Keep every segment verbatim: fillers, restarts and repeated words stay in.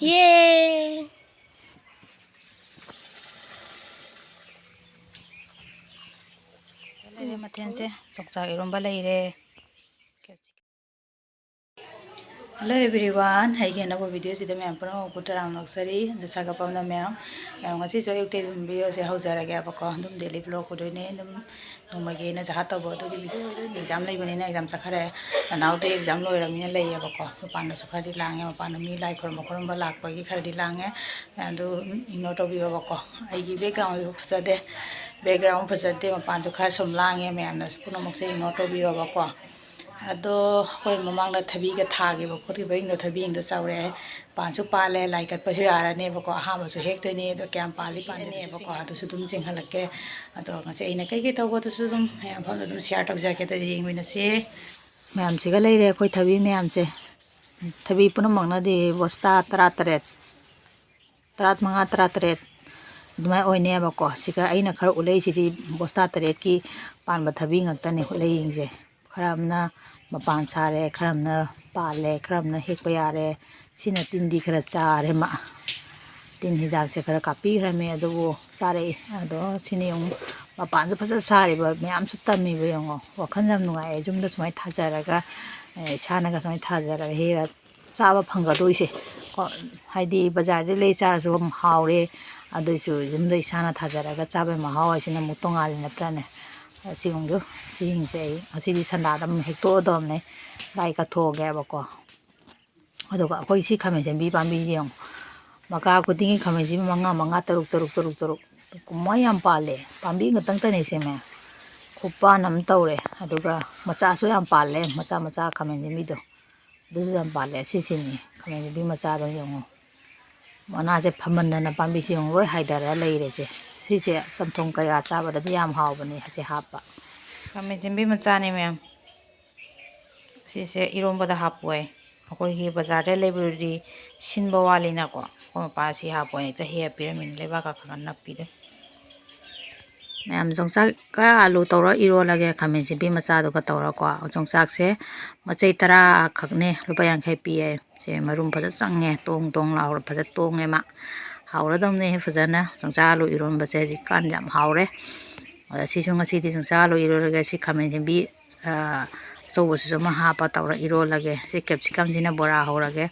ꯌꯦ! ꯂꯩꯔꯦ ꯃꯊꯦꯜꯁꯦ꯫ ꯌꯣꯡꯆꯥꯛ ꯏꯔꯣꯝꯕ ꯂꯩꯔꯦ꯫ Hello everyone, ꯑꯩꯒꯤ ꯑꯅꯧꯕ video ꯁꯤꯗ ꯃꯌꯥꯝ ꯄꯨꯝꯅꯃꯛꯄꯨ ꯇꯔꯥꯝꯅ ꯑꯣꯛꯆꯔꯤ꯫ ꯖꯁꯥꯒ ꯄꯥꯝꯅ ꯃꯌꯥꯝ, ꯃꯌꯥꯝ ꯉꯁꯤꯁꯨ ꯑꯌꯨꯛꯇꯩ ꯑꯗꯨꯝ video ꯁꯦ ꯍꯧꯖꯔꯒꯦꯕꯀꯣ꯫ ꯑꯗꯨꯝ daily vlog ꯄꯨꯗꯣꯏꯅꯦ꯫ ꯑꯗꯨꯝ ꯅꯣꯡꯃꯒꯤ ꯑꯩꯅ ꯖꯍꯥ ꯇꯧꯕ ꯑꯗꯨꯒꯤ video꯫ Exam ꯂꯩꯕꯅꯤꯅ exam ꯆꯠꯈ꯭ꯔꯦ꯫ ꯅꯅꯥꯎꯗꯤ exam ꯂꯣꯏꯔꯕꯅꯤꯅ ꯂꯩꯌꯦꯕꯀꯣ꯫ ꯃꯄꯥꯟꯗꯁꯨ ꯈꯔꯗꯤ ꯂꯥꯡꯉꯦ꯫ ꯃꯄꯥꯟꯗ ꯃꯤ ꯂꯥꯏ ꯈꯨꯔꯨꯝꯕ ꯈꯨꯔꯨꯝꯕ ꯂꯥꯛꯄꯒꯤ ꯈꯔꯗꯤ ꯂꯥꯡꯉꯦ꯫ ꯃꯌꯥꯝꯗꯨ ignore ꯇꯧꯕꯤꯌꯣꯕꯀꯣ꯫ ꯑꯩꯒꯤ background ꯁꯨ ꯐꯖꯗꯦ꯫ Background ꯐꯖꯗꯦ꯫ ꯃꯄꯥꯟꯁꯨ ꯈꯔ ꯁꯨꯝ ꯂꯥꯡꯉꯦ꯫ ꯃꯌꯥꯝꯅꯁꯨ ꯄꯨꯝꯅꯃꯛꯁꯦ ignore ꯇꯧꯕꯤꯌꯣꯕꯀꯣ꯫ ꯑꯗꯣ ꯑꯩꯈꯣꯏ ꯃꯃꯥꯡꯗ ꯊꯕꯤꯒ ꯊꯥꯈꯤꯕ ꯈꯣꯠꯈꯤꯕꯁꯤꯡꯗꯣ, ꯊꯕꯤꯁꯤꯡꯗꯣ ꯆꯥꯎꯔꯛꯑꯦ꯫ ꯄꯥꯟꯁꯨ ꯄꯥꯜꯂꯦ, ꯂꯥꯏ ꯀꯠꯄꯁꯨ ꯌꯥꯔꯅꯦꯕꯀꯣ꯫ ꯑꯍꯥꯟꯕꯁꯨ ꯍꯦꯛꯇꯣꯏꯅꯦ꯫ ꯑꯗꯣ ꯀꯌꯥꯝ ꯄꯥꯜꯂꯤ ꯄꯥꯟꯗꯦꯅꯦꯕꯀꯣ, ꯑꯗꯨꯁꯨ ꯑꯗꯨꯝ ꯆꯤꯡꯍꯜꯂꯛꯀꯦ꯫ ꯑꯗꯣ ꯉꯁꯤ ꯑꯩꯅ ꯀꯩꯀꯩ ꯇꯧꯕꯗꯨꯁꯨ ꯑꯗꯨꯝ ꯃꯌꯥꯝ ꯃꯐꯝꯗ ꯑꯗꯨꯝ share ꯇꯧꯖꯔꯛꯀꯦ꯫ ꯑꯗꯨꯗꯤ ꯌꯦꯡꯃꯤꯟꯅꯁꯤ꯫ ꯃꯌꯥꯝꯁꯤꯒ ꯂꯩꯔꯦ ꯑꯩꯈꯣꯏ ꯊꯕꯤ ꯃꯌꯥꯝꯁꯦ꯫ ꯊꯕꯤ ꯄꯨꯝꯅꯃꯛꯅꯗꯤ ꯕꯣꯁꯇꯥ ꯇꯔꯥꯇꯔꯦꯠ, ꯇꯔꯥꯃꯉꯥ, ꯇꯔꯥꯇꯔꯦꯠ ꯑꯗꯨꯃꯥꯏꯅ ꯑꯣꯏꯅꯦꯕꯀꯣ꯫ ꯁꯤꯒ ꯑꯩꯅ ꯈꯔ ꯎꯠꯂꯛꯏꯁꯤꯗꯤ ꯕꯣꯁꯇꯥ ꯇꯔꯦꯠꯀꯤ ꯄꯥꯟꯕ ꯊꯕꯤ ꯉꯥꯛꯇꯅꯦ ꯎꯠꯂꯛꯏꯁꯦ꯫ ꯈꯔ ꯑꯃꯅ ꯃꯄꯥꯟ ꯁꯥꯔꯦ, ꯈꯔ ꯑꯃꯅ ꯄꯥꯜꯂꯦ, ꯈꯔ ꯑꯃꯅ ꯍꯦꯛꯄ ꯌꯥꯔꯦ꯫ ꯁꯤꯅ ꯇꯤꯟꯗꯤ ꯈꯔ ꯆꯥꯔꯦ ꯃꯥ꯫ ꯇꯤꯟ ꯍꯤꯗꯥꯛꯁꯦ ꯈꯔ ꯀꯥꯞꯄꯤꯈ꯭ꯔꯃꯦ, ꯑꯗꯨꯕꯨ ꯆꯥꯔꯛꯏ꯫ ꯑꯗꯣ ꯁꯤꯅ ꯌꯦꯡꯉꯨ, ꯃꯄꯥꯟꯁꯨ ꯐꯖ ꯁꯥꯔꯤꯕ, ꯃꯌꯥꯝꯁꯨ ꯇꯝꯃꯤꯕ ꯌꯦꯡꯉꯣ꯫ ꯋꯥꯈꯜ ꯌꯥꯝ ꯅꯨꯡꯉꯥꯏꯌꯦ꯫ ꯌꯨꯝꯗ ꯁꯨꯃꯥꯏꯅ ꯊꯥꯖꯔꯒ, ꯑꯦ, ꯏꯁꯥꯅꯒ ꯁꯨꯃꯥꯏꯅ ꯊꯥꯖꯔꯒ ꯍꯦꯛꯑ ꯆꯥꯕ ꯐꯪꯒꯗꯣꯏꯁꯦ꯫ ꯀꯣ, ꯍꯥꯏꯗꯤ ꯕꯖꯥꯔꯗꯩ ꯂꯩ ꯆꯥꯔꯁꯨ ꯑꯗꯨꯝ ꯍꯥꯎꯔꯦ, ꯑꯗꯨꯏꯁꯨ ꯌꯨꯝꯗ ꯏꯁꯥꯅ ꯊꯥꯖꯔꯒ ꯆꯥꯕꯒꯤ ꯃꯍꯥꯎ ꯍꯥꯏꯁꯤꯅ ꯑꯃꯨꯛ ꯇꯣꯉꯥꯜꯂꯤ ꯅꯠꯇ꯭ꯔꯅꯦ? ꯁꯤꯒꯨꯝꯕꯗꯣ, ꯁꯤꯁꯤꯡꯁꯦ ꯑꯩ ꯉꯁꯤꯗꯤ ꯁꯟꯗꯥꯗ ꯑꯃꯨꯛ ꯍꯦꯛꯇꯣꯛꯑꯗꯕꯅꯦ, ꯂꯥꯏ ꯀꯠꯊꯣꯛꯑꯒꯦꯕꯀꯣ꯫ ꯑꯗꯨꯒ ꯑꯩꯈꯣꯏ ꯁꯤ ꯈꯥꯃꯦꯟ ꯑꯁꯤꯟꯕꯤ ꯄꯥꯝꯕꯤꯁꯦ ꯌꯦꯡꯉꯣ, ꯃꯀꯥ ꯈꯨꯗꯤꯡꯒꯤ ꯈꯥꯃꯦꯟ ꯑꯁꯤꯟꯕꯤ ꯃꯉꯥ, ꯃꯉꯥ, ꯇꯔꯨꯛ, ꯇꯔꯨꯛ, ꯇꯔꯨꯛ, ꯇꯔꯨꯛ, ꯀꯨꯝꯃ ꯌꯥꯝ ꯄꯥꯜꯂꯦ꯫ ꯄꯥꯝꯕꯤ ꯑꯃꯈꯛꯇꯪꯇꯅꯦ ꯁꯦꯝꯃꯦ, ꯈꯨꯄꯥꯟ ꯑꯃ ꯇꯧꯔꯦ꯫ ꯑꯗꯨꯒ ꯃꯆꯥꯁꯨ ꯌꯥꯝ ꯄꯥꯜꯂꯦ, ꯃꯆꯥ ꯃꯆꯥ ꯈꯥꯃꯦꯟ ꯑꯁꯤꯟꯕꯤꯗꯣ꯫ ꯑꯗꯨꯁꯨ ꯌꯥꯝ ꯄꯥꯜꯂꯦ꯫ ꯑꯁꯤꯁꯤꯅꯤ ꯈꯥꯃꯦꯟ ꯑꯁꯤꯟꯕꯤ ꯃꯆꯥꯗꯣ ꯌꯦꯡꯉꯣ꯫ ꯃꯅꯥꯁꯦ ꯐꯝꯃꯟꯗꯅ ꯄꯥꯝꯕꯤꯁꯦ ꯌꯦꯡꯉꯣ, ꯂꯣꯏ ꯍꯥꯏꯗꯔ ꯂꯩꯔꯦꯁꯦ꯫ ꯁꯤꯁꯦ ꯆꯝꯊꯣꯡ ꯀꯩꯀꯥ ꯆꯥꯕꯗꯗꯤ ꯌꯥꯝ ꯍꯥꯎꯕꯅꯦ ꯑꯁꯤ ꯍꯥꯞꯄ꯫ ꯈꯥꯃꯦꯟ ꯑꯁꯤꯟꯕꯤ ꯃꯆꯥꯅꯦ ꯃꯌꯥꯝ꯫ ꯁꯤꯁꯦ ꯏꯔꯣꯝꯕꯗ ꯍꯥꯞꯄꯣꯏ꯫ ꯑꯩꯈꯣꯏꯒꯤ ꯕꯖꯥꯔꯗ ꯂꯩꯕꯗꯨꯗꯤ ꯁꯤꯟꯕ ꯋꯥꯠꯂꯤꯅꯀꯣ꯫ ꯑꯩꯈꯣꯏ ꯃꯄꯥ ꯁꯤ ꯍꯥꯞꯄꯣꯏ ꯍꯦꯛꯇ ꯍꯦꯛꯑ ꯄꯤꯔꯝꯃꯤꯅ, ꯂꯩꯕꯥꯛꯀ ꯈꯔ ꯈꯔ ꯅꯞꯄꯤꯗꯣ꯫ ꯃꯌꯥꯝ ꯌꯣꯡꯆꯥꯛꯀ ꯑꯥꯂꯨ ꯇꯧꯔ ꯏꯔꯣꯜꯂꯒꯦ, ꯈꯥꯃꯦꯟ ꯑꯁꯤꯟꯕꯤ ꯃꯆꯥꯗꯨꯒ ꯇꯧꯔꯀꯣ꯫ ꯌꯣꯡꯆꯥꯛꯁꯦ ꯃꯆꯩ ꯇꯔꯥ ꯈꯛꯅꯦ, ꯂꯨꯄꯥ ꯌꯥꯡꯈꯩ ꯄꯤꯌꯦ꯫ ꯁꯦ ꯃꯔꯨꯝ ꯐꯖ ꯆꯪꯉꯦ, ꯇꯣꯡ ꯇꯣꯡ ꯂꯥꯎꯔ ꯐꯖ ꯇꯣꯡꯉꯦ ꯃꯥ꯫ ꯍꯥꯎꯔꯗꯧꯅꯦ ꯐꯖꯅ꯫ ꯌꯣꯡꯆꯥꯛ ꯑꯥꯂꯨ ꯏꯔꯣꯟꯕꯁꯦ ꯍꯧꯖꯤꯛꯀꯥꯟ ꯌꯥꯝ ꯍꯥꯎꯔꯦ꯫ ꯑꯗ ꯁꯤꯁꯨ ꯉꯁꯤꯗꯤ ꯌꯣꯡꯆꯥꯛ ꯑꯥꯂꯨ ꯏꯔꯣꯜꯂꯒꯦ꯫ ꯁꯤ ꯈꯥꯃꯦꯟ ꯑꯁꯤꯟꯕꯤ, ꯑ, ꯑꯆꯧꯕꯁꯤꯁꯨ ꯑꯃ ꯍꯥꯞꯄ ꯇꯧꯔ ꯏꯔꯣꯜꯂꯒꯦ꯫ ꯁꯤ ꯀꯦꯞꯁꯤꯀꯝꯁꯤꯅ ꯕꯣꯔꯥ ꯍꯧꯔꯒꯦ꯫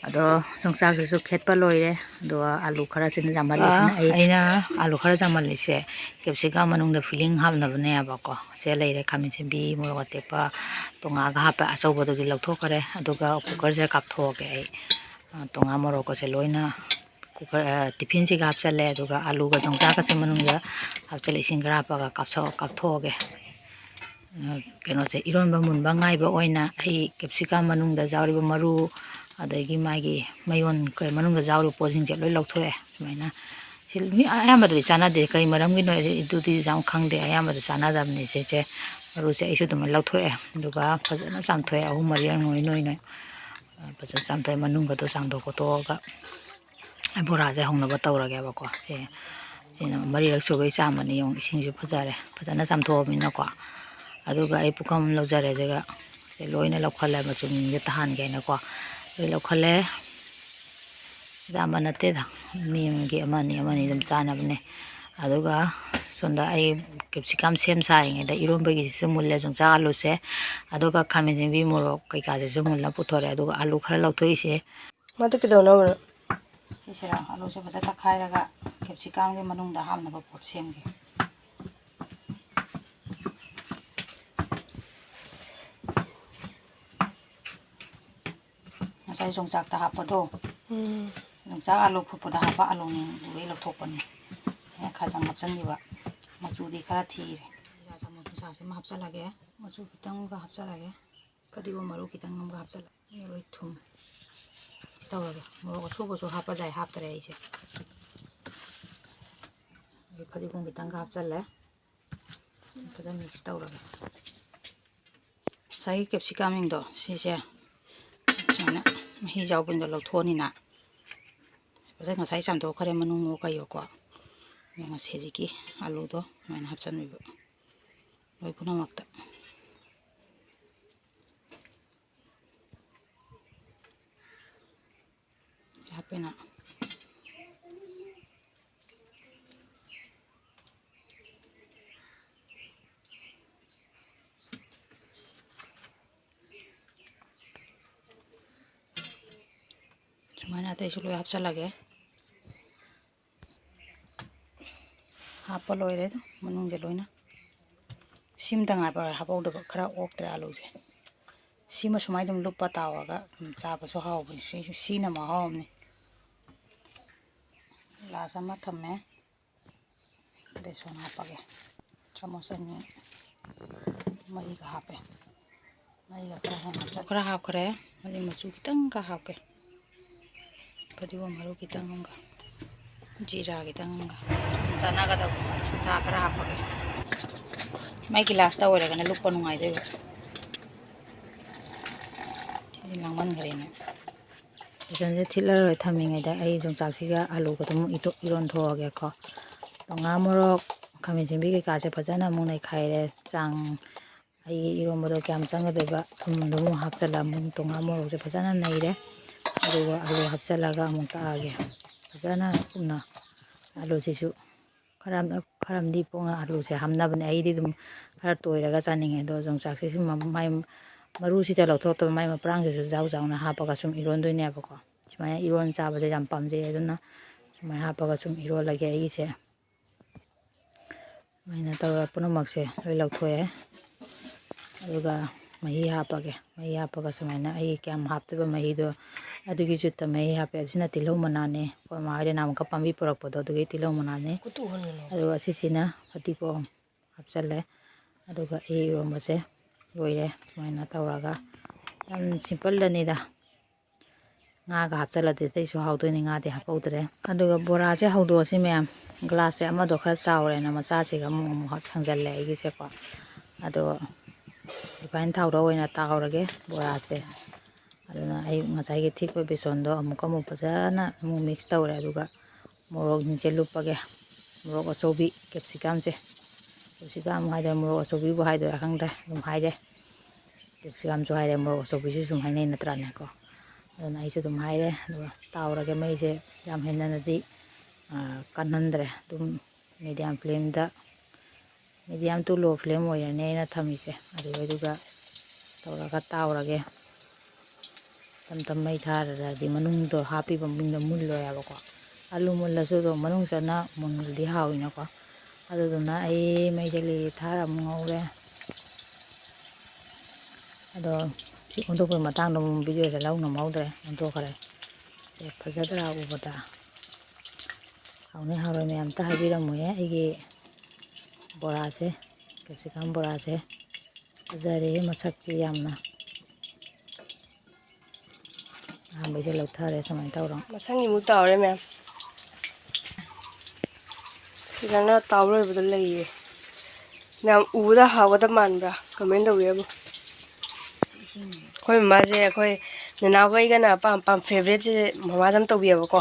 ꯑꯗꯣ ꯌꯣꯡꯆꯥꯛꯁꯤꯁꯨ ꯈꯦꯠꯄ ꯂꯣꯏꯔꯦ꯫ ꯑꯗꯨꯒ ꯑꯥꯂꯨ ꯈꯔꯁꯤꯅ ꯌꯥꯝꯍꯜꯂꯤꯁꯤꯅ ꯑꯩ ꯑꯩꯅ ꯑꯥꯂꯨ ꯈꯔ ꯌꯥꯝꯍꯜꯂꯤꯁꯦ ꯀꯦꯞꯁꯤꯀꯝ ꯃꯅꯨꯡꯗ ꯐꯤꯂꯤꯡ ꯍꯥꯞꯅꯕꯅꯦꯕꯀꯣ꯫ ꯁꯦ ꯂꯩꯔꯦ ꯈꯥꯃꯦꯟ ꯑꯁꯤꯟꯕꯤ, ꯃꯣꯔꯣꯛ ꯑꯇꯦꯛꯄ, ꯇꯣꯉꯥꯒ ꯍꯥꯞꯄ ꯑꯆꯧꯕꯗꯨꯗꯤ ꯂꯧꯊꯣꯛꯈ꯭ꯔꯦ꯫ ꯑꯗꯨꯒ ꯀꯨꯀꯔꯁꯦ ꯀꯥꯞꯊꯣꯛꯑꯒꯦ ꯑꯩ꯫ ꯑ, ꯇꯣꯉꯥ ꯃꯣꯔꯣꯛꯀꯁꯦ ꯂꯣꯏꯅ ꯀꯨꯀꯔ, ꯑ, ꯇꯤꯐꯤꯟꯁꯤꯒ ꯍꯥꯞꯆꯜꯂꯦ꯫ ꯑꯗꯨꯒ ꯑꯥꯂꯨꯒ ꯌꯣꯡꯆꯥꯛꯀꯁꯦ ꯃꯅꯨꯡꯗ ꯍꯥꯞꯆꯜꯂꯦ꯫ ꯏꯁꯤꯡ ꯈꯔ ꯍꯥꯞꯄꯒ ꯀꯥꯞꯁꯣꯛ-, ꯀꯥꯞꯊꯣꯛꯑꯒꯦ꯫ ꯑ, ꯀꯩꯅꯣꯁꯦ, ꯏꯔꯣꯟꯕ ꯃꯨꯟꯕ ꯉꯥꯏꯕ ꯑꯣꯏꯅ ꯑꯩ ꯀꯦꯞꯁꯤꯀꯝ ꯃꯅꯨꯡꯗ ꯌꯥꯎꯔꯤꯕ ꯃꯔꯨ, ꯑꯗꯒꯤ ꯃꯥꯒꯤ ꯃꯌꯣꯟ ꯀꯩ ꯃꯅꯨꯡꯗ ꯌꯥꯎꯔꯤꯕ ꯄꯣꯠꯁꯤꯡꯁꯦ ꯂꯣꯏ ꯂꯧꯊꯣꯛꯑꯦ꯫ ꯁꯨꯃꯥꯏꯅ ꯁꯤ ꯃꯤ ꯑꯌꯥꯝꯕꯗꯗꯤ ꯆꯥꯟꯅꯗꯦ꯫ ꯀꯔꯤ ꯃꯔꯝꯒꯤꯅꯣ ꯑꯗꯨꯗꯤ ꯌꯥꯝ ꯈꯪꯗꯦ꯫ ꯑꯌꯥꯝꯕꯗ ꯆꯥꯟꯅꯗꯕꯅꯤ ꯁꯤꯁꯦ꯫ ꯃꯔꯨꯁꯦ ꯑꯩꯁꯨ ꯑꯗꯨꯃꯥꯏꯅ ꯂꯧꯊꯣꯛꯑꯦ꯫ ꯑꯗꯨꯒ ꯐꯖꯅ ꯆꯥꯝꯊꯣꯛꯑꯦ꯫ ꯑꯍꯨꯝ ꯃꯔꯤꯔꯛ ꯅꯣꯏ ꯅꯣꯏ ꯅꯣꯏ꯫ ꯑ, ꯐꯖꯅ ꯆꯥꯝꯊꯣꯛꯑꯦ꯫ ꯃꯅꯨꯡꯒꯗꯣ ꯆꯥꯝꯊꯣꯛ ꯈꯣꯠꯇꯣꯛꯑꯒ ꯑꯩ ꯕꯣꯔꯥꯁꯦ ꯍꯧꯅꯕ ꯇꯧꯔꯒꯦꯕꯀꯣ꯫ ꯁꯦ, ꯁꯤꯅ ꯃꯔꯤꯔꯛ ꯁꯨꯕꯩ ꯆꯥꯝꯕꯅꯤ꯫ ꯌꯦꯡꯉꯨ, ꯏꯁꯤꯡꯁꯨ ꯐꯖꯔꯦ, ꯐꯖꯅ ꯆꯥꯝꯊꯣꯛꯑꯕꯅꯤꯅꯀꯣ꯫ ꯑꯗꯨꯒ ꯑꯩ ꯄꯨꯈꯝ ꯑꯃ ꯂꯧꯖꯔꯦ꯫ ꯑꯗꯨꯒ ꯁꯦ ꯂꯣꯏꯅ ꯂꯧꯈꯠꯂꯦ, ꯃꯆꯨꯝꯁꯦ ꯇꯥꯍꯟꯒꯦ ꯍꯥꯏꯅꯀꯣ꯫ ꯂꯣꯏ ꯂꯧꯈꯠꯂꯦ꯫ ꯌꯥꯝꯕ ꯅꯠꯇꯦꯗ, ꯃꯤ ꯑꯃꯒꯤ ꯑꯃꯅꯤ ꯑꯃꯅꯤ ꯑꯗꯨꯝ ꯆꯥꯅꯕꯅꯦ꯫ ꯑꯗꯨꯒ ꯁꯣꯝꯗ ꯑꯩ ꯀꯦꯞꯁꯤꯀꯝ ꯁꯦꯝ ꯁꯥꯔꯤꯉꯩꯗ ꯏꯔꯣꯟꯕꯒꯤꯁꯤꯁꯨ ꯃꯨꯜꯂꯦ, ꯌꯣꯡꯆꯥꯛ ꯑꯥꯂꯨꯁꯦ꯫ ꯑꯗꯨꯒ ꯈꯥꯃꯦꯟ ꯑꯁꯤꯟꯕꯤ, ꯃꯣꯔꯣꯛ ꯀꯩꯀꯥꯁꯤꯁꯨ ꯃꯨꯜꯂ ꯄꯨꯊꯣꯔꯛꯑꯦ꯫ ꯑꯗꯨꯒ ꯑꯥꯂꯨ ꯈꯔ ꯂꯧꯊꯣꯛꯏꯁꯦ꯫ ꯃꯗꯨ ꯀꯩꯗꯧꯅꯕꯅꯣ? ꯁꯤꯁꯤꯔ ꯑꯂꯨꯁꯦ ꯐꯖꯅ ꯇꯛꯈꯥꯏꯔꯒ ꯀꯦꯞꯁꯤꯀꯝꯒꯤ ꯃꯅꯨꯡꯗ ꯍꯥꯞꯅꯕ ꯄꯣꯠ ꯁꯦꯝꯒꯦ꯫ ꯉꯁꯥꯏ ꯌꯣꯡꯆꯥꯛꯇ ꯍꯥꯞꯄꯗꯣ, ꯎꯝ꯫ ꯌꯣꯡꯆꯥꯛ ꯑꯂꯨ ꯐꯨꯠꯄꯗ ꯍꯥꯞꯄ ꯑꯂꯨꯅꯦ, ꯑꯗꯨꯗꯩ ꯂꯧꯊꯣꯛꯄꯅꯦ꯫ ꯑꯩꯅ ꯈꯖꯪ ꯍꯥꯞꯆꯤꯟꯈꯤꯕ, ꯃꯆꯨꯗꯤ ꯈꯔ ꯊꯤꯔꯦ꯫ ꯖꯤꯔꯥ ꯆꯃꯁ ꯃꯆꯥꯁꯦ ꯑꯃ ꯍꯥꯞꯆꯤꯜꯂꯒꯦ, ꯃꯆꯨ ꯈꯤꯇꯪꯒ ꯍꯥꯞꯆꯤꯜꯂꯒꯦ꯫ ꯐꯗꯤꯒꯣꯝ ꯃꯔꯨ ꯈꯤꯇꯪ ꯑꯃꯒ ꯍꯥꯞꯆꯤꯜꯂ, ꯃꯔꯣꯏ ꯊꯨꯝ ꯇꯧꯔꯒꯦ꯫ ꯃꯣꯔꯣꯛ ꯑꯁꯨꯕꯁꯨ ꯍꯥꯞꯄ ꯌꯥꯏ, ꯍꯥꯞꯇ꯭ꯔꯦ ꯑꯩꯁꯦ꯫ ꯑꯗꯩ ꯐꯗꯤꯒꯣꯝ ꯈꯤꯇꯪꯒ ꯍꯥꯞꯆꯤꯜꯂꯦ꯫ ꯐꯖꯅ ꯃꯤꯛꯁ ꯇꯧꯔꯒꯦ꯫ ꯉꯁꯥꯏꯒꯤ ꯀꯦꯞꯁꯤꯀꯝꯁꯤꯡꯗꯣ ꯁꯤꯁꯦ ꯁꯨꯃꯥꯏꯅ ꯃꯍꯤ ꯌꯥꯎꯕꯁꯤꯡꯗꯣ ꯂꯧꯊꯣꯛꯑꯅꯤꯅ꯫ ꯐꯖꯅ ꯉꯁꯥꯏ ꯆꯥꯝꯊꯣꯛꯈ꯭ꯔꯦ, ꯃꯅꯨꯡꯉꯣ ꯀꯩꯌꯣꯀꯣ꯫ ꯉꯁꯤ ꯍꯧꯖꯤꯛꯀꯤ ꯑꯂꯨꯗꯣ ꯁꯨꯃꯥꯏꯅ ꯍꯥꯞꯆꯤꯟꯕꯤꯕ, ꯂꯣꯏ ꯄꯨꯝꯅꯃꯛꯇ꯫ ꯍꯥꯞꯄꯦꯅ꯫ ꯁꯨꯃꯥꯏꯅ ꯑꯇꯩꯁꯨ ꯂꯣꯏ ꯍꯥꯞꯆꯤꯜꯂꯒꯦ꯫ ꯍꯥꯞꯄ ꯂꯣꯏꯔꯦ ꯑꯗꯨꯝ ꯃꯅꯨꯡꯁꯦ ꯂꯣꯏꯅ꯫ ꯁꯤꯃꯇ ꯉꯥꯏꯕ ꯍꯥꯞꯍꯧꯗꯕ, ꯈꯔ ꯑꯣꯛꯇ꯭ꯔꯦ ꯑꯂꯨꯁꯦ꯫ ꯁꯤꯃ ꯁꯨꯃꯥꯏꯅ ꯑꯗꯨꯝ ꯂꯨꯞꯄ ꯇꯥꯎꯔꯒ ꯑꯗꯨꯝ ꯆꯥꯕꯁꯨ ꯍꯥꯎꯕꯅꯤ꯫ ꯁꯤꯁꯨ ꯁꯤꯅ ꯃꯍꯥꯎ ꯑꯃꯅꯤ꯫ ꯒ꯭ꯂꯥꯁ ꯑꯃ ꯊꯝꯃꯦ꯫ ꯕꯦꯁꯣꯟ ꯍꯥꯞꯄꯒꯦ꯫ ꯆꯥꯃꯁ ꯑꯅꯤ, ꯃꯔꯤꯒ ꯍꯥꯞꯄꯦ꯫ ꯃꯔꯤꯒ ꯈꯔ ꯍꯦꯟꯅ ꯍꯥꯞꯆ-, ꯈꯔ ꯍꯥꯞꯈ꯭ꯔꯦ꯫ ꯃꯔꯤ ꯃꯆꯨ ꯈꯤꯇꯪꯒ ꯍꯥꯞꯀꯦ꯫ ꯐꯗꯤꯒꯣꯝ ꯃꯔꯨ ꯈꯤꯇꯪ ꯑꯃꯒ, ꯖꯤꯔꯥ ꯈꯤꯇꯪ ꯑꯃꯒ꯫ ꯁꯨꯝ ꯆꯥꯟꯅꯒꯗꯕ ꯃꯆꯨ ꯊꯥ ꯈꯔ ꯍꯥꯞꯄꯒꯦ꯫ ꯃꯥꯏ ꯒꯤꯂꯥꯁꯇ ꯑꯣꯏꯔꯒꯅ ꯂꯨꯞꯄ ꯅꯨꯡꯉꯥꯏꯗꯣꯏꯕ꯫ ꯁꯤꯗꯤ ꯂꯥꯡꯃꯟꯈ꯭ꯔꯦꯅꯦ꯫ ꯕꯦꯁꯣꯟꯁꯦ ꯊꯤꯠꯂꯔꯣꯏ ꯊꯝꯃꯤꯉꯩꯗ ꯑꯩ ꯌꯣꯡꯆꯥꯛꯁꯤꯒ ꯑꯂꯨꯒꯗꯨ ꯑꯃꯨꯛ ꯏꯇꯣ-, ꯏꯔꯣꯟꯊꯣꯛꯑꯒꯦꯀꯣ꯫ ꯉꯥ ꯃꯣꯔꯣꯛ, ꯈꯥꯃꯦꯟ ꯑꯁꯤꯟꯕꯤ ꯀꯩꯀꯥꯁꯦ ꯐꯖꯅ ꯑꯃꯨꯛ ꯅꯩꯈꯥꯏꯔꯦ꯫ ꯆꯥꯡ, ꯑꯩꯒꯤ ꯏꯔꯣꯟꯕꯗꯣ ꯀꯌꯥꯝ ꯆꯪꯒꯗꯣꯏꯕ, ꯊꯨꯝꯗꯣ ꯑꯃꯨꯛ ꯍꯥꯞꯆꯤꯜꯂ ꯑꯃꯨꯛ ꯇꯣꯉꯥꯟ ꯃꯣꯔꯣꯛꯁꯦ ꯐꯖꯅ ꯅꯩꯔꯦ꯫ ꯑꯗꯨꯒ ꯑꯂꯨ ꯍꯥꯞꯆꯤꯜꯂꯒ ꯑꯃꯨꯛ ꯇꯛꯑꯒꯦ꯫ ꯐꯖꯅ ꯀꯨꯞꯅ ꯑꯂꯨꯁꯤꯁꯨ ꯈꯔ, ꯈꯔ ꯑꯃꯗꯤ ꯄꯣꯛꯅ ꯑꯂꯨꯁꯦ ꯍꯥꯞꯅꯕꯅꯦ꯫ ꯑꯩꯗꯤ ꯑꯗꯨꯝ ꯈꯔ ꯇꯣꯏꯔꯒ ꯆꯥꯅꯤꯡꯉꯦ꯫ ꯑꯗꯣ ꯌꯣꯡꯆꯥꯛꯁꯤꯁꯨ ꯃ-, ꯃꯥꯏ ꯃꯔꯨꯁꯤꯗ ꯂꯧꯊꯣꯛꯇꯕ ꯃꯥꯏ ꯃꯄ꯭ꯔꯥꯡꯁꯤꯁꯨ ꯖꯥꯎ ꯖꯥꯎꯅ ꯍꯥꯞꯄꯒ ꯁꯨꯝ ꯏꯔꯣꯟꯗꯣꯏꯅꯦꯕꯀꯣ꯫ ꯁꯨꯃꯥꯏꯅ ꯏꯔꯣꯟ ꯆꯥꯕꯁꯦ ꯌꯥꯝ ꯄꯥꯝꯖꯩ꯫ ꯑꯗꯨꯅ ꯁꯨꯃꯥꯏꯅ ꯍꯥꯞꯄꯒ ꯁꯨꯝ ꯏꯔꯣꯜꯂꯒꯦ ꯑꯩꯒꯤꯁꯦ꯫ ꯁꯨꯃꯥꯏꯅ ꯇꯧꯔꯒ ꯄꯨꯝꯅꯃꯛꯁꯦ ꯂꯣꯏ ꯂꯧꯊꯣꯛꯑꯦ꯫ ꯑꯗꯨꯒ ꯃꯍꯤ ꯍꯥꯞꯄꯒꯦ꯫ ꯃꯍꯤ ꯍꯥꯞꯄꯒ ꯁꯨꯃꯥꯏꯅ ꯑꯩ ꯀꯌꯥꯝ ꯍꯥꯞꯇꯣꯏꯕ ꯃꯍꯤꯗꯣ ꯑꯗꯨꯒꯤ ꯆꯨꯠꯇ ꯃꯍꯤ ꯍꯥꯞꯄꯦ꯫ ꯑꯁꯤꯅ ꯇꯤꯜꯍꯧ ꯃꯅꯥꯅꯦ꯫ ꯑꯩꯈꯣꯏ ꯃꯥ ꯍꯣꯏꯗ ꯅꯍꯥꯟꯃꯨꯛꯀ ꯄꯥꯝꯕꯤ ꯄꯨꯔꯛꯄꯗꯣ ꯑꯗꯨꯒꯤ ꯇꯤꯜꯍꯧ ꯃꯅꯥꯅꯦ꯫ ꯈꯨꯠꯇꯨ ꯎꯍꯟꯒꯅꯣ꯫ ꯑꯗꯨꯒ ꯑꯁꯤꯁꯤꯅ ꯐꯗꯤꯒꯣꯝ ꯍꯥꯞꯆꯜꯂꯦ꯫ ꯑꯗꯨꯒ ꯑꯩ ꯏꯔꯣꯝꯕꯁꯦ ꯂꯣꯏꯔꯦ꯫ ꯁꯨꯃꯥꯏꯅ ꯇꯧꯔꯒ ꯌꯥꯝ ꯁꯤꯝꯄꯜꯗꯅꯤꯗ꯫ ꯉꯥꯒ ꯍꯥꯞꯆꯜꯂꯗꯤ ꯑꯇꯩꯁꯨ ꯍꯥꯎꯗꯣꯏꯅꯤ, ꯉꯥꯗꯤ ꯍꯥꯞꯍꯧꯗ꯭ꯔꯦ꯫ ꯑꯗꯨꯒ ꯕꯣꯔꯥꯁꯦ ꯍꯧꯗꯣꯛꯑꯁꯤ ꯃꯌꯥꯝ꯫ ꯒ꯭ꯂꯥꯁꯁꯦ ꯑꯃꯗꯣ ꯈꯔ ꯆꯥꯎꯔꯦꯅ ꯃꯆꯥꯁꯤꯒ ꯑꯃꯨꯛ ꯑꯃꯨꯛ ꯍꯥꯞ ꯊꯥꯡꯖꯜꯂꯦ ꯑꯩꯒꯤꯁꯦꯀꯣ꯫ ꯑꯗꯣ ꯔꯤꯐꯥꯏꯟ ꯊꯥꯎꯗ ꯑꯣꯏꯅ ꯇꯥꯎꯔꯒꯦ ꯕꯣꯔꯥꯁꯦ꯫ ꯑꯗꯨꯅ ꯑꯩ ꯉꯁꯥꯏꯒꯤ ꯊꯤꯠꯄ ꯕꯦꯁꯣꯟꯗꯣ ꯑꯃꯨꯛꯀ ꯑꯃꯨꯛ ꯐꯖꯅ ꯑꯃꯨꯛ ꯃꯤꯛꯁ ꯇꯧꯔꯦ꯫ ꯑꯗꯨꯒ ꯃꯣꯔꯣꯛꯁꯤꯡꯁꯦ ꯂꯨꯞꯄꯒꯦ꯫ ꯃꯣꯔꯣꯛ ꯑꯆꯧꯕꯤ, ꯀꯦꯞꯁꯤꯀꯝꯁꯦ, ꯀꯦꯞꯁꯤꯀꯝ ꯍꯥꯏꯗꯣꯏꯔꯥ, ꯃꯣꯔꯣꯛ ꯑꯆꯧꯕꯤꯕꯨ ꯍꯥꯏꯗꯣꯏꯔꯥ ꯈꯪꯗ꯭ꯔꯦ, ꯑꯗꯨꯝ ꯍꯥꯏꯔꯦ꯫ ꯀꯦꯞꯁꯤꯀꯝꯁꯨ ꯍꯥꯏꯔꯦ, ꯃꯣꯔꯣꯛ ꯑꯆꯧꯕꯤꯁꯨ ꯁꯨꯝ ꯍꯥꯏꯅꯩ ꯅꯠꯇ꯭ꯔꯥꯅꯦꯀꯣ? ꯑꯗꯨꯅ ꯑꯩꯁꯨ ꯑꯗꯨꯝ ꯍꯥꯏꯔꯦ, ꯑꯗꯨꯒ ꯇꯥꯎꯔꯒꯦ꯫ ꯃꯩꯁꯦ ꯌꯥꯝ ꯍꯦꯟꯅꯗꯤ, ꯑ, ꯀꯟꯍꯟꯗ꯭ꯔꯦ, ꯑꯗꯨꯝ medium flameꯗ, medium to low flame ꯑꯣꯏꯔꯅꯤ ꯑꯩꯅ ꯊꯝꯃꯤꯁꯦ꯫ ꯑꯗꯨꯒ ꯇꯧꯔꯒ ꯇꯥꯎꯔꯒꯦ꯫ ꯇꯞ ꯇꯞ ꯃꯩ ꯊꯥꯔꯗꯤ ꯃꯅꯨꯡꯗꯣ ꯍꯥꯞꯄꯤꯕ ꯃꯅꯨꯡꯗ ꯃꯨꯜꯂꯣꯏ ꯍꯥꯏꯕꯀꯣ꯫ ꯑꯂꯨ ꯃꯨꯜꯂꯁꯨ ꯑꯗꯨꯝ ꯃꯅꯨꯡ ꯆꯪꯅ ꯃꯨꯟꯕꯗꯤ ꯍꯥꯎꯋꯤꯅꯀꯣ꯫ ꯑꯗꯨꯗꯨꯅ ꯑꯩ ꯃꯩꯁꯦ ꯂꯤꯔꯤ ꯊꯥꯔ ꯑꯃꯨꯛ ꯉꯧꯔꯦ꯫ ꯑꯗꯣ ꯁꯤ ꯑꯣꯟꯊꯣꯛꯄꯒꯤ ꯃꯇꯥꯡꯗ ꯑꯃꯨꯛ videoꯁꯦ ꯂꯧ ꯉꯝꯍꯧꯗ꯭ꯔꯦ, ꯑꯣꯟꯊꯣꯛꯈ꯭ꯔꯦ꯫ ꯁꯦ, ꯐꯖꯗ꯭ꯔꯥ ꯎꯕꯗ? ꯍꯥꯎꯅꯤ ꯍꯥꯎꯔꯣꯏ ꯃꯌꯥꯝ ꯑꯝꯇ ꯍꯥꯏꯕꯤꯔꯝꯃꯨꯍꯦ꯫ ꯑꯩꯒꯤ ꯕꯣꯔꯥꯁꯦ, ꯀꯦꯞꯁꯤꯀꯝ ꯕꯣꯔꯥꯁꯦ ꯐꯖꯔꯦꯍꯦ ꯃꯁꯛꯇꯤ ꯌꯥꯝꯅ꯫ ꯑꯍꯥꯟꯕꯩꯁꯦ ꯂꯧꯊꯔꯦ, ꯁꯨꯃꯥꯏꯅ ꯇꯧꯔꯣ꯫ ꯃꯊꯪꯒꯤ ꯑꯃꯨꯛ ꯇꯥꯎꯔꯦ ꯃꯌꯥꯝ꯫ ꯁꯤꯗꯅ ꯇꯥꯎ ꯂꯣꯏꯕꯗ ꯂꯩꯌꯦ꯫ ꯌꯥꯝ ꯎꯕꯗ ꯍꯥꯎꯒꯗꯕ ꯃꯥꯟꯕ꯭ꯔꯥ? Comment ꯇꯧꯕꯤꯔꯝꯃꯨ꯫ ꯑꯩꯈꯣꯏ ꯃꯃꯥꯁꯦ ꯑꯩꯈꯣꯏ ꯅꯅꯥꯎꯒ ꯑꯩꯒꯅ ꯑꯄꯥꯝ ꯑꯄꯥꯝ favouriteꯁꯦ ꯃꯃꯥꯁꯦ ꯑꯗꯨꯝ ꯇꯧꯕꯤꯌꯦꯕꯀꯣ꯫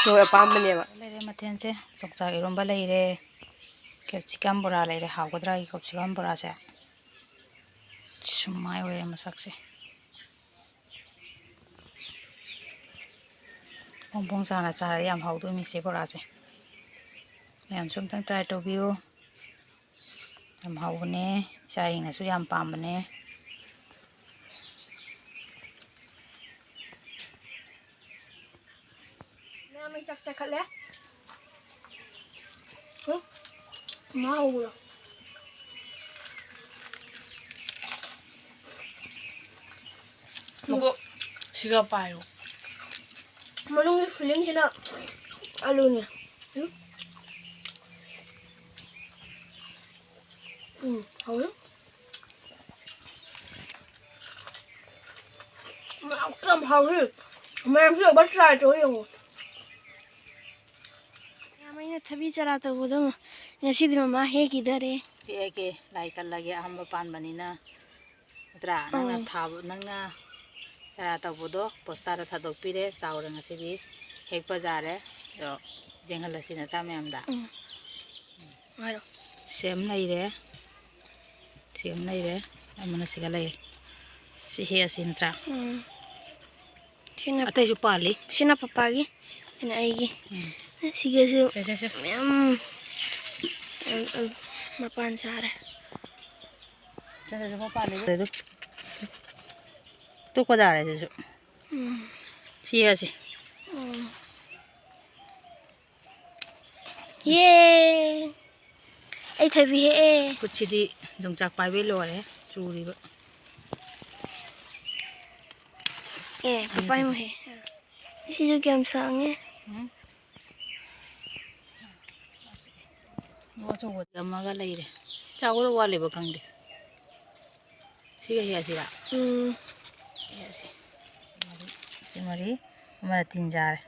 ꯃꯣꯏ ꯑꯄꯥꯝꯕꯅꯦꯕ꯫ ꯂꯩꯔꯦ ꯃꯊꯦꯜꯁꯦ, ꯌꯣꯡꯆꯥꯛ ꯏꯔꯣꯝꯕ ꯂꯩꯔꯦ, ꯀꯦꯞꯁꯤꯀꯝ ꯕꯣꯔꯥ ꯂꯩꯔꯦ꯫ ꯍꯥꯎꯒꯗ꯭ꯔꯥ ꯑꯩꯒꯤ ꯀꯦꯞꯁꯤꯀꯝ ꯕꯣꯔꯥꯁꯦ? ꯁꯨꯃꯥꯏ ꯑꯣꯏꯔꯦ ꯃꯁꯛꯁꯦ꯫ ꯐꯣꯡ ꯐꯣꯡ ꯁꯥꯅ ꯆꯥꯔꯗꯤ ꯌꯥꯝ ꯍꯥꯎꯗꯣꯏꯅꯤ ꯁꯤ ꯕꯣꯔꯥꯁꯦ꯫ ꯃꯌꯥꯝꯁꯨ ꯑꯝꯇꯪ try ꯇꯧꯕꯤꯌꯨ꯫ ꯌꯥꯝ ꯍꯥꯎꯕꯅꯦ, ꯏꯆꯥꯁꯤꯡꯅꯁꯨ ꯌꯥꯝ ꯄꯥꯝꯕꯅꯦ꯫ ꯃꯌꯥꯝ ꯃꯩ ꯆꯥꯛ ꯆꯥꯈꯠꯂꯦ꯫ ꯍꯨꯝ, ꯃꯥ ꯍꯧꯕ꯭ꯔꯣ? ꯃꯀꯣꯛ ꯁꯤꯒ ꯄꯥꯏꯔꯣ꯫ ꯃꯅꯨꯡꯒꯤ fillingꯁꯤꯅ ꯑꯂꯨꯅꯦ꯫ ꯎꯝ, ꯍꯥꯎꯋꯦ꯫ ꯃꯌꯥꯝ ꯀꯌꯥꯝ ꯍꯥꯎꯋꯤ꯫ ꯃꯌꯥꯝꯁꯨ ꯑꯃꯨꯛ try ꯇꯧꯔ ꯌꯦꯡꯉꯣ꯫ ꯃꯌꯥꯝ, ꯑꯩꯅ ꯊꯕꯤ ꯆꯥꯔꯥ ꯇꯧꯕꯗꯣ ꯉꯁꯤꯗꯤ ꯃꯃꯥ ꯍꯦꯛꯈꯤꯗꯔꯦ꯫ ꯍꯦꯛꯑꯒꯦ, ꯂꯥꯏ ꯀꯜꯂꯒꯦ, ꯑꯍꯥꯟꯕ ꯄꯥꯟꯕꯅꯤꯅ꯫ ꯅꯠꯇ꯭ꯔꯥ? ꯅꯪꯅ ꯑꯥ꯫ ꯊꯥꯕ, ꯅꯪꯅ ꯆꯥꯔꯥ ꯇꯧꯕꯗꯣ ꯄꯣꯁꯇꯥꯗ ꯊꯥꯗꯣꯛꯄꯤꯔꯦ, ꯆꯥꯎꯔꯦ ꯉꯁꯤꯗꯤ꯫ ꯍꯦꯛꯄ ꯌꯥꯔꯦ꯫ ꯑꯗꯣ ꯌꯦꯡꯍꯜꯂꯁꯤ ꯅꯠꯇ꯭ꯔꯥ ꯃꯌꯥꯝꯗ? ꯎꯝ꯫ ꯍꯥꯏꯔꯣ꯫ ꯁꯦꯝ ꯂꯩꯔꯦ, ꯁꯦꯝ ꯂꯩꯔꯦ, ꯑꯃꯅ ꯁꯤꯒ ꯂꯩꯔꯦ꯫ ꯁꯤ ꯍꯦꯛꯑꯁꯤ ꯅꯠꯇ꯭ꯔꯥ? ꯎꯝ꯫ ꯁꯤꯅ ꯑꯇꯩꯁꯨ ꯄꯥꯜꯂꯤ꯫ ꯁꯤꯅ ꯄꯄꯥꯒꯤ, ꯁꯤꯅ ꯑꯩꯒꯤ꯫ ꯎꯝ꯫ ꯁꯤꯒꯁꯨ ꯁꯦ, ꯁꯦ, ꯁꯦ꯫ ꯃꯌꯥꯝ ꯎꯝ, ꯎꯝ, ꯃꯄꯥꯟ ꯁꯥꯔꯦ꯫ ꯁꯦ, ꯁꯦ, ꯁꯦ, ꯄꯥꯜꯂꯤ꯫ ꯑꯗꯨ ꯇꯣꯛꯄ ꯇꯥꯔꯦ ꯑꯗꯨꯁꯨ꯫ ꯎꯝ꯫ ꯁꯤ ꯍꯦꯛꯑꯁꯤ꯫ ꯎꯝ꯫ ꯌꯦ! ꯑꯩ ꯊꯣꯏꯕꯤ ꯍꯦꯛꯑꯦ꯫ ꯈꯨꯠꯁꯤꯗꯤ ꯌꯣꯡꯆꯥꯛ ꯄꯥꯏꯕꯩ ꯂꯣꯏꯔꯦ ꯆꯨꯔꯤꯕ꯫ ꯑꯦ, ꯄꯄꯥꯏ ꯃꯍꯩ꯫ ꯁꯤꯁꯨ ꯀꯌꯥꯝ ꯁꯥꯡꯉꯦ꯫ ꯎꯝ꯫ ꯑꯗꯨ ꯑꯆꯧꯕ ꯑꯃꯒ ꯂꯩꯔꯦ꯫ ꯆꯥꯎꯒꯗꯧ ꯋꯥꯠꯂꯤꯕ ꯈꯪꯗꯦ꯫ ꯁꯤꯒ ꯍꯦꯛꯑꯁꯤꯔ? ꯎꯝ꯫ ꯍꯦꯛꯑꯁꯤ꯫ ꯁꯤ ꯃꯔꯤ, ꯑꯃꯅ ꯇꯤꯟ ꯆꯥꯔꯦ꯫